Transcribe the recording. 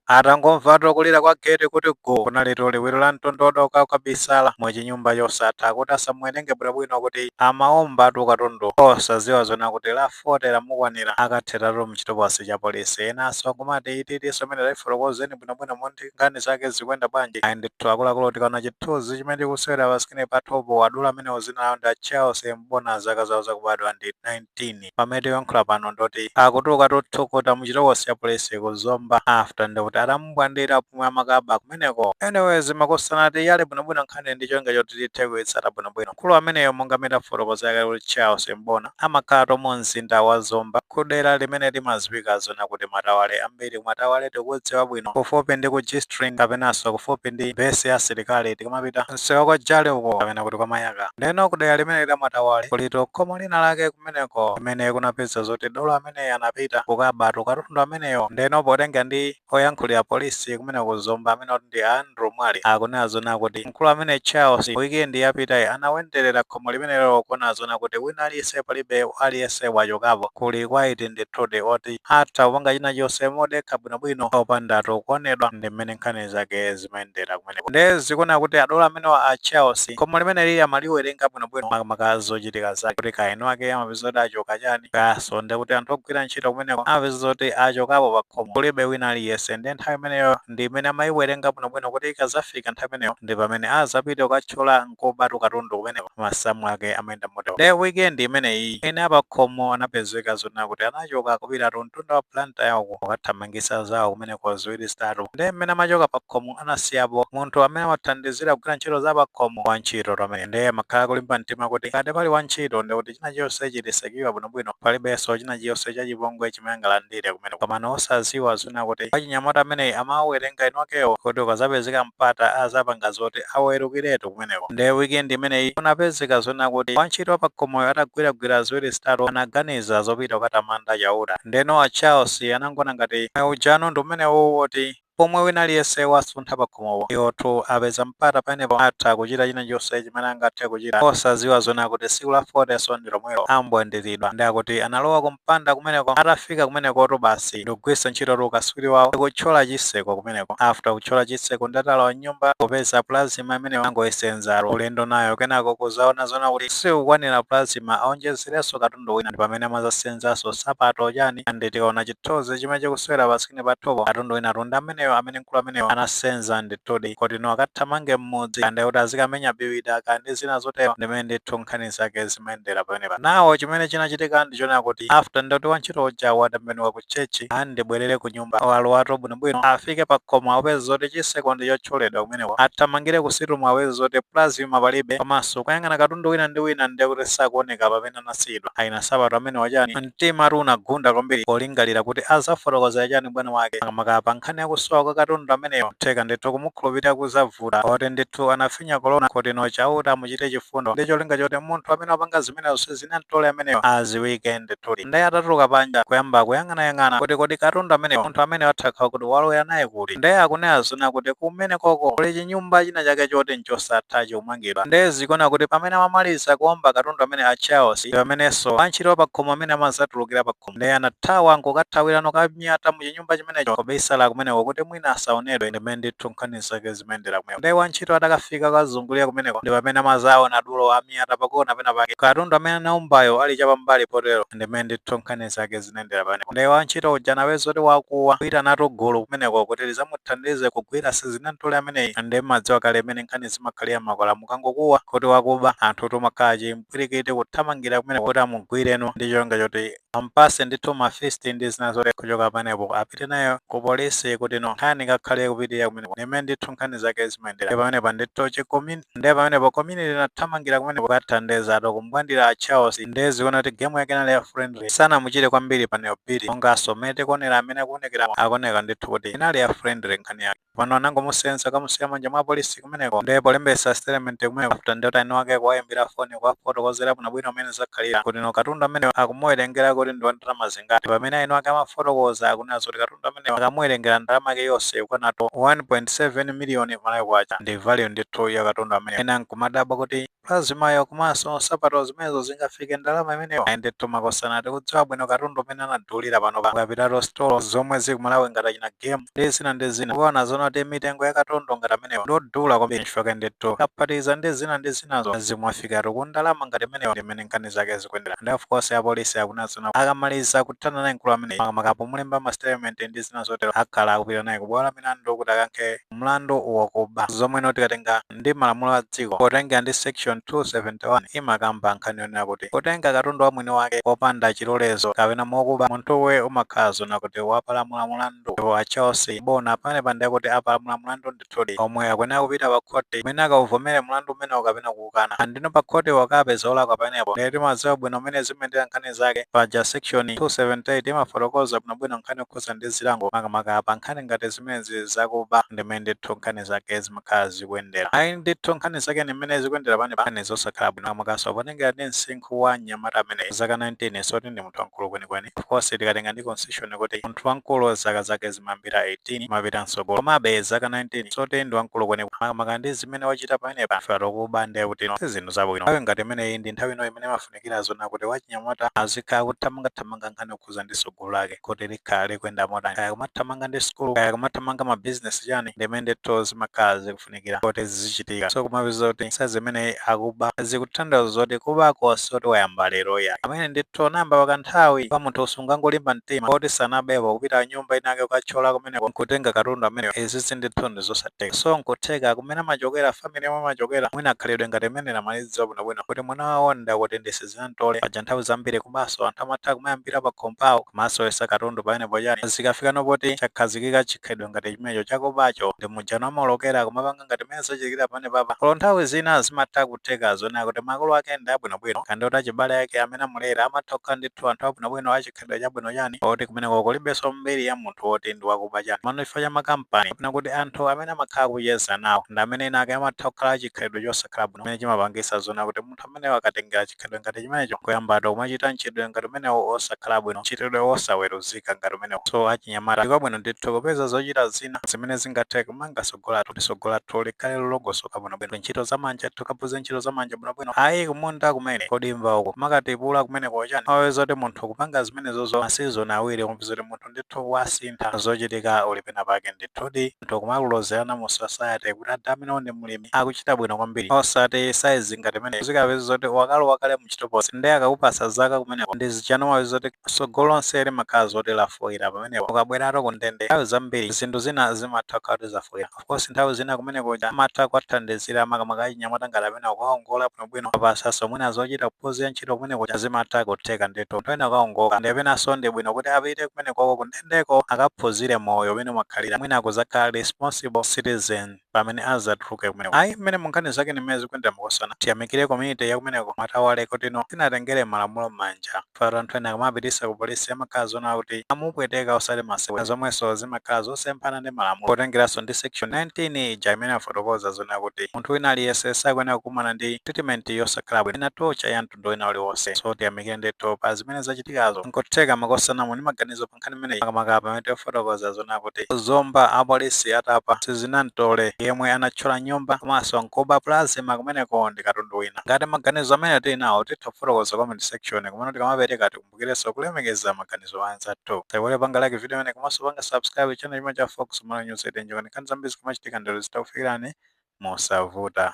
Atangomvatu kulira kwa gate kuti go, kunali liwiro la mtondodo kakabisala muchinyumba chosatha kuti asamuwerenge bwinobwino kuti amaombatu katundu, osadziwa zona kuti la 40 lamukwanira, akatheratu mchitokosi cha polisi. Enanso akumati ititinso imene taifotokozeni bwinobwino monti nkhani zake zikuyenda bwanji. Ayi ndithu akuluakulu, tikaona chithunzi chimene tikusewera pa screen pathopo, adula amene zina lawo ndi Charles Mbona, zaka zawo zakubadwa ndi 19. Pamene tikuyankhula pano ndoti akutuluka totokota muchitokosi cha polisi kuzomba after ndikuti atamubwandira pomwe amakaba kumeneko. Anyways, makosana yale bwinobwino nkhani ndi cholinga choti tithe kuyitsata bwinobwino. Mkulu ameneyo, monga amene afotokoza kale kuti Charles Mbona, amakhala tomwe mzinda wa Zomba kudera limene limadziwika zona kuti Matawale. Ambiri Matawale tikudziwa bwino, kufupi ndi ku G-string kapenanso kufupi ndi base ya asilikali tikamapita msewu kwa Jale uko kapena kuti kwa Mayaka. Ndeno kudera limene la Matawale kulito khomo lina lake kumeneko limene kunapeza zoti dolo ameneyo anapita kukaba katundu ameneyo. Ndeno potenga ndi oyankhulira polisi kumene kuzomba amene kuti ndi Andrew Mwali, akunena zona kuti mkulu amene Charles weekend yapitayi anawenderera khomo limenelo kuona zona kuti wina aliyense palibe, aliyense wachokapo, kuli quiet ndithudi, oti atha kupanga china chonse modekha bwinobwino opandatu kuonedwa. Ndi mmene nkhani zake zimayendera kumeneko. Nde zikuona kuti adolo amenewa a Charles khomo limene lili amaliwerenga bwinobwino, makamaka zochitika zake, kuti kaeno ake amapeza kuti achoka chani kaso, ndi kuti anthu ogwira ntchito kumeneko amapeza kuti achokapo pa khomo, kulibe wina aliyense. Ndi nthawi imeneyo ndi imene amayiwerenga bwinobwino kuti ikazafika nthawi imeneyo ndi pamene azapite kukathyola nkobatu katundu kumeneko. Masamu ake amayenda motero. Nde weekend imeneyi ene apakhomo anapezeka zona kuti anachoka kupita mtunda wa Blantyre uko kukathamangisa zawo kumeneko ziwiri zitatu. Nde mmene amachoka pakhomo anasiyapo munthu amene amathandizira kugwira ntchito za pakhomo, wantchito amene ndiye amakhala kulimba mtima kuti ngati pali wantchito ndi kuti china chonse chili secure bwinobwino, palibenso china chonse chachipongwe chimene angalandire kumeneko. Komano osaziwa zona kuti wachinyamata ameneyi amawerenga inu akewo kuti ukazapezeka mpata azapanga zoti awerukiretu kumeneko. Nde weekend imeneyi kunapezeka zona kuti wantchito wa pakhomoyo atagwiragwira ziwiri zitatu anaganiza zopita kukatamanda Chauta. Ndeno a Charles anangona ngati ujano ndi umenewo woti pomwe wina aliyense wasuntha pakhomopo, iwotu apeza mpata pamenepo, atha kuchita china chonse chimene angathe kuchita, osaziwa zona kuti tsiku la 40 so ndi lomwelo ambwandiridwa. Ndi akuti analowa kumpanda kumeneko. Atafika kumenekotu basi ndikugwiritsa ntchito ukaswiri wawo ndikuthyola chiseko kumeneko. After kuthyola chiseko, ndatalowa mnyumba kupeza plasma imeneyo, angoyisenzalo ulendo nayo. Kenako kuzaona zona kuti sikukwanira plasma, aonjezerenso katundu wina, ndi pamene amazasenzaso sapato chani. Andi tikaona chithunzi chimene chikusewera pa screen pathopo, katundu wina tunda ameneyo amene mkulu ameneyo anasenza ndithudi kuti no akathamange mmudzi kande kuti azikamenya biwida kandi zina zotero. Ndimene ndithu nkhani zake zimayendera pamenepa. Nawo chimene chinachitika ndichonena kuti after ndoti wantchito uja watembenuka ku church andibwerere ku nyumba, walowatu bwinobwino, afike pa khomo apeza zoti chiseko ndi chothyoledwa kumeneko. Athamangire ku sitting room apeza zoti plasma palibe, komanso kuyang'ana katundu wina ndi wina ndiye kuti sakuoneka pamene anasiyidwa ayina sapato amene wachani. Mtima unagunda kwambiri polingalira kuti azafotokozera chani bwana wake, makamaka pa nkhani yakusowa kwa katundu ameneyo. Theka ndithu kumukhulupirira kuzavuta, oti ndithu anafinya kolona kuti no Chauta amuchite chifundo ndi cholinga choti munthu amene wapanga zimenezo zinamtole ameneyo aziwike ndithudi. Ndiye atatuluka panja kuyamba kuyang'anayang'ana kuti kodi katundu ameneyo munthu amene wathakha kuti walowera naye kuti. Ndiye akunena zona kuti kumene koko kuli chinyumba china chake choti nchosatha chikumangidwa. Ndiye zikuona kuti pamene amamaliza kuomba katundu amene a Charles, pamenenso wantchito pakhomo amene amazatulukira pakhomo, ndiye anathawa nkukathawirano kamnyata muchinyumba chimenecho kubisala kumeneko kuti mwina asaonedwe. Ndimene ndithu nkhani zake zimayendera kumeneko. Ndiye wantchito atakafika kazungulira kumeneko ndi pamene amazaona dolo amnyata pakona pena pake, katundu amene anaumbayo ali chapambali potero. Ndimene ndithu nkhani zake zinayendera pamenepo. Ndiye wantchito uja anapeza kuti wakuwa kuyitanatu gulu kumeneko kuti lizamuthandize kugwira sizinamtole ameneyi. Ndiye madziwa kale imene nkhani zimakhalira makwala, mukangokuwa kuti wakuba, anthu tumakhala chimpwirikiti kuthamangira kumeneko kuti amugwireno ndi cholinga choti ampase ndithu mafist ndi zina zoti kuchoka panepo apite nayo ku polisi kuti no nkhani kakhale kupitirira kumeneko. Ndimene ndithu nkhani zake zimayendera. Ndiye pamenepo ndithu ndiye pamenepo community inathamangira kumeneko kukathandiza kumbwandira a Charles. Ndiye zikuona kuti game yake inali ya friendly, sanamuchite kwambiri paneyo bili, monganso mmene tikuonera amene akuonekera, akuoneka ndithu kuti inali ya friendly nkhani yake. Pano anangomusenza kamusiya manja mwa polisi kumeneko. Ndiye polembesa statement kumeneko, after ndiye eni wake kuwayimbira foni, kuwafotokozera bwinobwino amene zakhalira, kuti no, katundu amene akumuwerengera kuti ndi wa ndalama zingati. Pamene eni wake amafotokoza, akunena zoti katundu amene akamuwerengera ndalama yake yonse ikwanato 1.7 miliyoni Malawi kwacha, ndi value ndithu ya katundu amene. Ena nkumadabwa kuti plasmayo komanso nsapato zimenezo zingafike ndalama imeneyo. Ayi ndithu makosana, tikudziwa bwino katundu umene anadulira pano pa ukapitatu store zomwe zili kumalawi ngati achina Game ndi zina ndi zina, kuona zona kuti mitengo ya katundu ngati ameneyo ndodula kwambiri. Chifukwa ndithu kaphatiza ndi zina ndi zinazo, zimwafikatu ku ndalama ngati imeneyo. Ndimene nkhani zake zikuyendera. And of course apolisi akunena zona akamaliza kuthana naye mkulu ameneyi, makamaka mulemba ma statement ndi zina zotero, akhala akupita naye kubwalo la milandu kuti akankhe mlandu wakuba, zomwe no tikatenga ndi malamulo a dziko, potenga ndi section 271, imakamba nkhani yonena kuti kutenga katundu wa mwini wake popanda chilolezo kapena mokuba, munthuwe umakhala zona kuti wapalamula mulandu. Ndipo a Charles Bona pamene pandiye kuti apalamula mulandu ndithudi, omwe akuyenera kupita pa khoti kumene akauvomere mulandu umenewo kapena kuukana. Andino pa khoti wakapeza olakwa pamenepo, ndiye timadziwa bwino mmene zimayendera nkhani zake. Paja section 278 imafotokoza bwinobwino nkhani yokhuza ndi zilango, makamaka pa nkhani ngati zimenezi zakuba, ndimene ndithu nkhani zake zimakhala zikuyendera. Ayi ndithu, nkhani zake ni mmene zikuyendera pane, nkhani zosakhala bwino, makamakaso potengera ndi msinkhu wa mnyamata amene zaka 19, soti ndi munthu wamkulu kwenikweni. Of course tikatenga ndi constitution kuti munthu wamkulu zaka zake zimayambira 18 mapita mtsogolo, komabe zaka 19 soti ndi wamkulu kwenikweni, makamaka ndi zimene wachita pamenepa. Ife tokuba ndiye kuti si zinthu zabwino. Nthawi ngati imeneyi ndi nthawi ino imene imafunikira zona kuti wachinyamata azikhala kuthamangathamanga nkhani yokhuza ndi tsogolo lake, kuti likhale likuyenda motani, kaya kumathamanga ndi sukulu, kaya kumathamanga mabizinesi chani, ndimene ndithu zimakhala zikufunikira kuti zichitika. So kumapeza kuti sa zimene akuba zikutanthauza zoti kubako soti wayamba lero ya, amene ndithu anayamba pakanthawi. Pa munthu usungangolimba mtima oti sanabepo kupita nyumba inake kukathyola kumeneko nkutenga katundu ameneyo, izi ndithu ndi zosatheka. So nkutheka kumene amachokera, family yomwe amachokera, mwina akhalidwe ngati imene amalidziwa bwinobwino kuti mwana wawo ndakuti ndisizinantole. Paja nthawi zambiri kubaso anthu amatha kumayambira pa khompawo kumasowesa katundu pamenepo chani, zikafika nopoti chakhazikika chikhalidwe ngati chimenecho chakubacho, ndi mujano amalokera kumapanga ngati imene zachitikira pamene papa. Kolo nthawi zina zimatha kutheka zonena kuti makolo ake ndi abwinobwino, kandi oti achibale ake amene amulera amatha kukhala ndithu anthu abwinobwino, achikhalidwe chabwino chani, oti kumeneko kulibenso mbiri ya munthu woti ndi wakuba chani. Mano chifukwa cha makampani kapena kuti anthu amene amakhala kucheza nawo ndi amene ena ake amatha kukhala chikhalidwe chosakhala bwino, chimene chimapangisa zona kuti munthu ameneyo akatengera chikhalidwe ngati chimenecho, kuyambatu kumachita mchitidwe ngati umenewo osakhala bwino, mchitidwe wosaweruzika ngati umenewo. So achinyamata, ndikwabwino ndithu kupeza zochita zina zimene zingathe kumanga tsogolo lathu, kuti tsogolo lathu likhale lolongosoka bwinobwino. Ntchito zamanja, tikaphunzira ntchito zamanja bwinobwino, ayi kumunda kumene kodimba uko makatipula kumeneko chani, maweza kuti munthu kupanga zimenezozo masizoni 2, kumapeza kuti munthu ndithu wasintha zochitika, uli pena pake ndithudi munthu kumalozerana mu society kuti adha amenewo ndi mlimi, akuchita bwino kwambiri, osati saizi ngati imene zikapeza zoti wakalowa kale muchitoposi, ndi akakupasa zaka kumeneko ndi zichano, mapeza zoti tsogolo lonse limakhala zoti lafoira pamenepo. Ukabweratu ku ndende, nthawi zambiri zinthu zina zimatha kukhala kuti zafoira. Of course nthawi zina kumeneko amatha kuwathandizira, makamaka achinyamata ngati amene akuwaongola bwinobwino, apasaso mwina zochita, kuphunzira ntchito kumeneko, zimatha kutheka ndithu anthu ena akaongoka. Ndi penanso ndi bwino kuti apite kumenekoko kundendeko akaphunzire moyo umene umakhalira, mwina akuzakhala responsible citizen pamene azatuluke kumeneko. Ayi, mmene munkhani zake ni mmene zikuyendera makosana. Tiyamikire community ya kumeneko matawale kuti no, tinatengere malamulo m'manja. Fatu anthu ena akamapitisa ku polisi amakhala zona kuti amupweteka, osati masewera, zomwenso zimakhala zosemphana ndi malamulo, potengeranso ndi section 19 ija imene afotokoza zona kuti munthu wina aliyense sakuyenera kukumana ndi treatment yosakhala bwino ina torture ya mtundu wina uliwonse. So tiyamikire ndithu pa zimene zachitikazo. Nkutheka makosana ndi maganizo pa nkhani imeneyi, makamaka pamene tikufotokoza zona kuti Zomba apolisi atapa sizinamtole yemwe anathyola nyumba komanso nkuba plasma kumeneko ndi katundu wina. Ngati maganizo amene tili nawo, titha kufotokoza comment section, komano tikamapereka tikumbukirenso kulemekeza maganizo anzathu. Saiwale panga like video imene komanso panga subscribe channel chimene cha Fox Malawi News 8 njokani nkhani zambiri zikamachitika ndero zitakufikirani mosavuta.